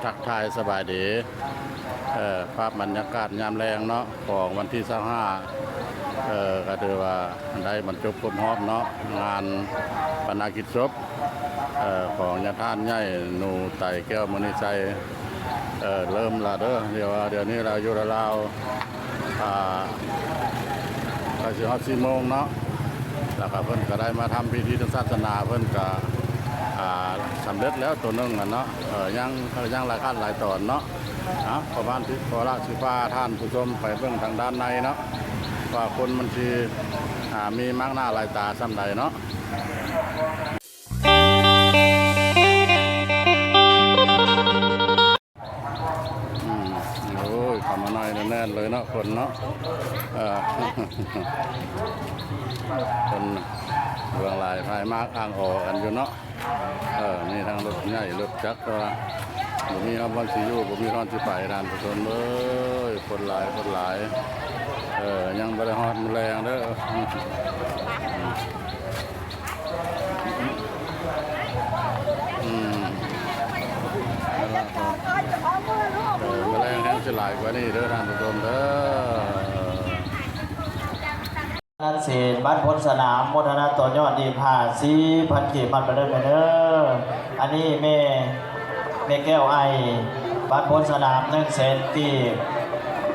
ທັກທາຍສະບາຍດີ ເອີ ພາບບັນຍາກາດຍາມແລງເນາະ ຂອງວັນທີຊາວຫ້າ ເອີ ກໍຖືວ່າໄດ້ບັນຈົບຄົບຮອບເນາະ ງານປານະກິດສົບ ເອີ ຂອງຍາທ່ານໃຫຍ່ ໜູໄຕ ແກ້ວມະນີໄຊ ເອີ ເລີ່ມລະເດີ ດຽວ ດຽວນີ້ລາວຢູ່ລາວ ອ່າ ໃກ້ຊິຮອດສີ່ໂມງເນາະ ແລ້ວກໍເພິ່ນກໍໄດ້ມາທຳພິທີທາງສາສະໜາ ເພິ່ນກໍ ອ່າ ສຳເລັດແລ້ວໂຕໜຶ່ງຫັ້ນເນາະ ເອີ ຍັງ ຍັງຫຼາຍຂັ້ນຫຼາຍຕອນເນາະ ເອົາ ປະມານທີ່ ຂໍລາກຊິພາທ່ານຜູ້ຊົມໄປເບິ່ງທາງດ້ານໃນເນາະ ວ່າຄົນມັນຊິ ອ່າ ມີມາກໜ້າຫຼາຍຕາສ່ຳໃດເນາະ. ອືມ ໂອ້ຍ ເຂົ້າມາໜ້ອຍແໜ້ນເລີຍເນາະ ຄົນເນາະ ເອີ ຄົນເບື້ອງຫຼາຍພາຍມາກອ້າງອໍກັນຢູ່ເນາະ ເອີ ມີທັງລົດໃຫຍ່ລົດຈັກ ແຕ່ວ່າບໍ່ມີຮອດບ່ອນຊິຢູ່ ບໍ່ມີຮອດຊິໄປ ທ່ານຜູ້ຊົມເອີຍ ຄົນຫຼາຍ ຄົນຫຼາຍ ເອີ ຍັງບໍ່ໄດ້ຮອດມື້ແລງເດີ. ອືມ ເອີ ມື້ແລງແຮງຊິຫຼາຍກວ່ານີ້ເດີທ່ານຜູ້ຊົມເດີ. ນັ້ນເສນ ບ້ານໂພນສະໜາມ ໂມທະນາຕໍ່ຍອດອີກຫ້າສິບພັນກີບ ຮັບໄປເດີແມ່ເດີ. ອັນນີ້ແມ່ ແມ່ແກ້ວໄອ ບ້ານໂພນສະໜາມ ໜຶ່ງແສນກີບ,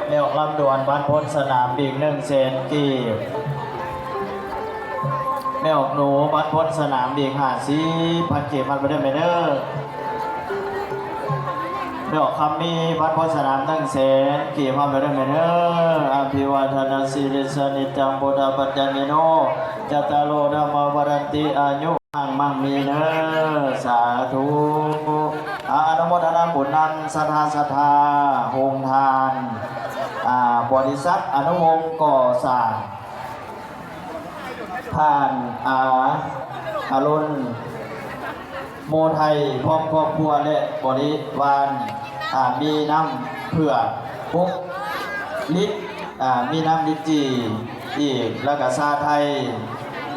ແມ່ອອກລຳດວນ ບ້ານໂພນສະໜາມ ອີກໜຶ່ງແສນກີບ, ແມ່ອອກໜູ ບ້ານໂພນສະໜາມ ອີກຫ້າສິບພັນກີບ ຮັບໄປເດີແມ່ເດີ. ແມ່ອອກຄຳມີ ບ້ານໂພນສະໜາມ ໜຶ່ງແສນກີບ ຮັບໄປເດີແມ່ເດີ. ອະພິວາທະນະສີລິສະນິດຈັງ ພຸດທະປັດຈາຍິໂນ ຈັດຕາໂລ ທຳມາວັດທັນຕິ ອາຍຸ ມັງມີເດີ ສາທຸ. ອາ ອະນຸໂມທະນາບຸນນຳສັດທາ ສັດທາ ໂຮງທານ ອາ ບໍລິສັດອະນຸວົງກໍ່ສ້າງ ທ່ານ ອາ ອາລຸນ ໂມໄທ ພ້ອມຄອບຄົວ ແລະ ບໍລິວານ ອາ ມີນ້ຳເຜືອກ ຫົກລິດ ອາ ມີນ້ຳລິດຈີ່ອີກ ແລ້ວກະຊາໄທ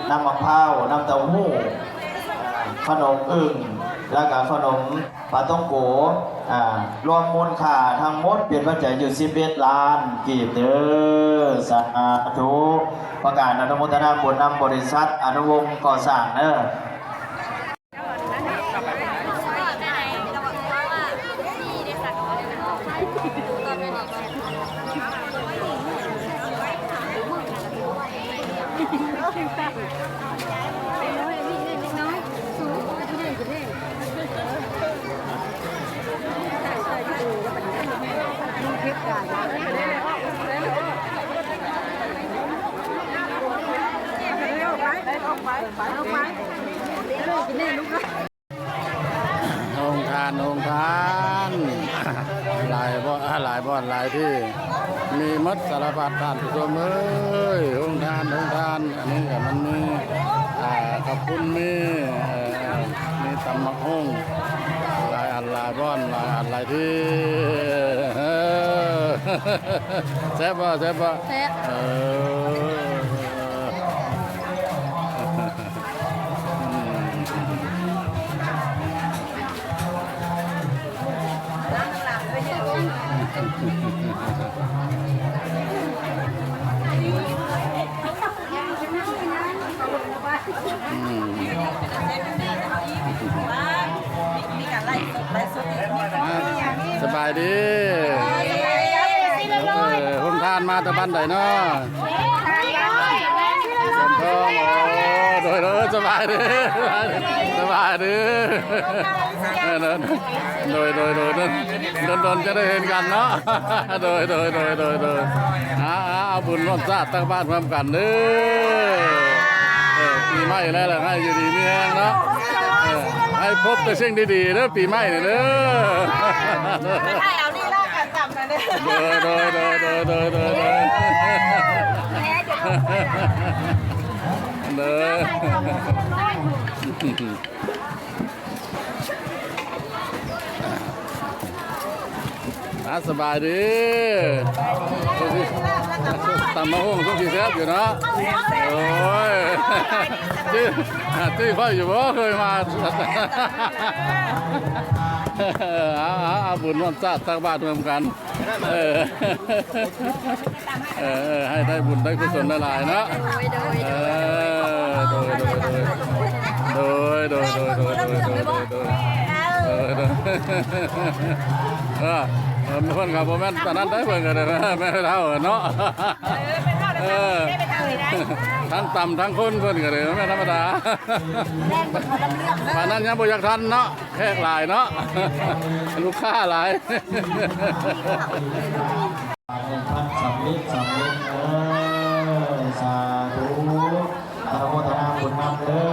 ນ້ຳໝາກພ້າວ ນ້ຳເຕົ້າຫູ້ ຂະໜົມອຶ່ງ ແລ້ວກະຂະໜົມປາຕ້ອງໂກ ອາ ລວມມູນຄ່າທັງໝົດເປັນປັດໄຈຢູ່ສິບເອັດລ້ານກີບເດີ ສາທຸ. ປະກາດອະນຸໂມທະນາບຸນນຳບໍລິສັດອະນຸວົງກໍ່ສ້າງເດີ. ໂຮງທານ ໂຮງທານ ຫຼາຍບ່ອນ ຫຼາຍບ່ອນ ຫຼາຍທີ່ ມີໝົດສາລະພັດ ທ່ານຜູ້ຊົມເອີຍ ໂຮງທານ ໂຮງທານ ອັນນີ້ກໍມັນມີ ອ່າ ເຂົ້າປຸ້ນ ມີ ເອີ ມີຕຳໝາກຫຸ່ງ ຫຼາຍອັນຫຼາຍບ່ອນ ຫຼາຍອັນຫຼາຍທີ່ ເອີ ແຊບບໍ່ ແຊບບໍ່? ແຊບ ເອີ. ສະບາຍດີ ເອີ ໂຮງທານມາແຕ່ບ້ານໃດເນາະ? ໂອ້ ໂດຍ ໂດຍ ສະບາຍດີ ສະບາຍດີ ໂດຍ ໂດຍ ໂດຍ ດົນໆ ຈະໄດ້ເຫັນກັນເນາະ ໂດຍ ໂດຍ ເອົາ ເອົາບຸນຮ່ວມຊາດຕັ້ງບ້ານຮ່ວມກັນເດີ ເອີ ປີໃໝ່ແລ້ວ ໃຫ້ຢູ່ດີມີແຮງເນາະ ເອີ ໃຫ້ພົບແຕ່ສິ່ງດີໆ ເດີ ປີໃໝ່ນີ້ເດີ ໃຫ້ເອົາລີລາການຕຳ ໂດຍ ໂດຍ ໂດຍ ໂດຍ ໂດຍ ໂດຍ ໂດຍ ໂດຍ ອ່າ ສະບາຍດີ ຕຳບັກຫຸ່ງ ສົງຊິແຊບຢູ່ເນາະ ໂອ້ຍ ຈື່ ຈື່ຂ້ອຍຢູ່ບໍ່? ເຄີຍມາ ເອີ ເອົາ ເອົາ ເອົາບຸນຮ່ວມຊາດຕັກບາດຮ່ວມກັນ ເອີ ເອີ ເອີ ໃຫ້ໄດ້ບຸນໄດ້ກຸສົນຫຼາຍໆເນາະ ໂດຍ ໂດຍ ເອີ ໂດຍ ໂດຍ ໂດຍ ເອີ ເອີ ເພິ່ນກໍບໍ່ແມ່ນປານນັ້ນໄດ໋ ເພິ່ນກໍໄດ້ແມ່ເຖົ້າເນາະ ເອີ ທັງຕຳທັງຄົນເພິ່ນກໍໄດ້ແມ່ນທຳມະດາ ປານນັ້ນຍັງບໍ່ຢາກທັນເນາະ ແຂກຫຼາຍເນາະ ລູກຄ້າຫຼາຍ ໃຫ້ທ່ານສຳເລັດ ສຳເລັດເດີ ສາທຸ ອະນຸໂມທະນາບຸນນຳເດີ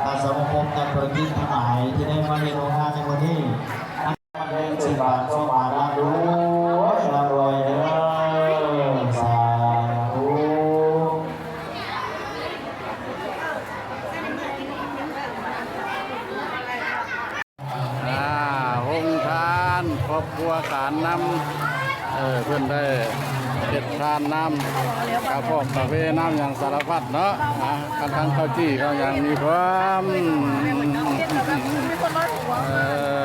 ທ່ານສະມາຄົມນັກທຸລະກິດທັງຫຼາຍທີ່ໄດ້ມາເຮັດໂຮງງານໃນມື້ນີ້ ເງິນສິບບາດ ສອງບາດ ລ່ຳລວຍ ລ່ຳລວຍເດີ ສາທຸ. ອ່າ ໂຮງທານຄອບຄົວການນຳ ເອີ ເພິ່ນໄດ້ເຮັດທານນ້ຳກາຟອກກາເຟ ນ້ຳຫຍັງສາລະພັດເນາະ ອ່າ ກະທັງເຂົ້າຈີ່ເຂົ້າຫຍັງມີພ້ອມ ເອີ